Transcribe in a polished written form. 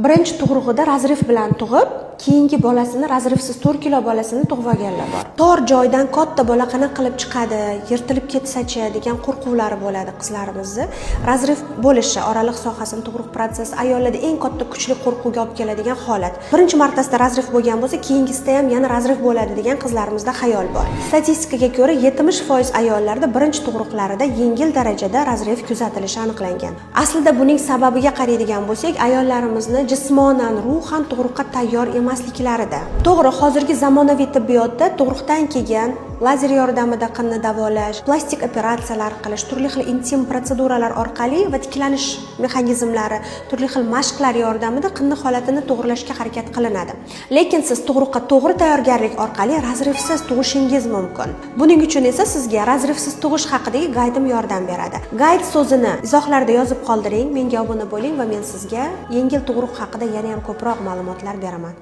Birinchi tug'rug'ida разрыв bilan tug'ib, keyingi bolasini разрыв siz, 4 kilo bolasini tug'ib olganlar bor. Tor joydan katta bola qanaqa qilib chiqadi, yirtilib ketsachi degan qo'rquvlari bo'ladi qizlarimizni. Разрыв bo'lishi, oraliq sohasini tug'ruq protsessi ayollarda eng katta kuchli qo'rquvga olib keladigan holat. Birinchi martasida разрыв bo'lgan bo'lsa, keyingisida ham yana разрыв bo'ladi degan qizlarimizda xayol bor. Statistikaga ko'ra, 70% ayollarda birinchi tug'ruqlarida yengil darajada разрыв kuzatilishi aniqlangan. Aslida buning sababiga qaraydigan bo'lsak, ayollarimizni jismonan, ruhan tug'ruqqa tayyor emasliklarida. To'g'ri, hozirgi zamonaviy tibbiyotda tug'ruqdan keyin lazer yordamida qinni davolash, plastik operatsiyalar qilish, turli xil intim protseduralar orqali va tiklanish mexanizmlari, turli xil mashqlar yordamida qinni holatini to'g'rilashga harakat qilinadi. Lekin siz tug'ruqqa to'g'ri tayyorgarlik orqali разрыв siz tug'ishingiz mumkin. Buning uchun esa sizga разрыв siz tug'ish haqidagi gaydim yordam beradi. Gayd so'zini izohlarda yozib qoldiring, menga obuna bo'ling va men sizga yengil tug'ruq haqida yana ham ko'proq ma'lumotlar beraman.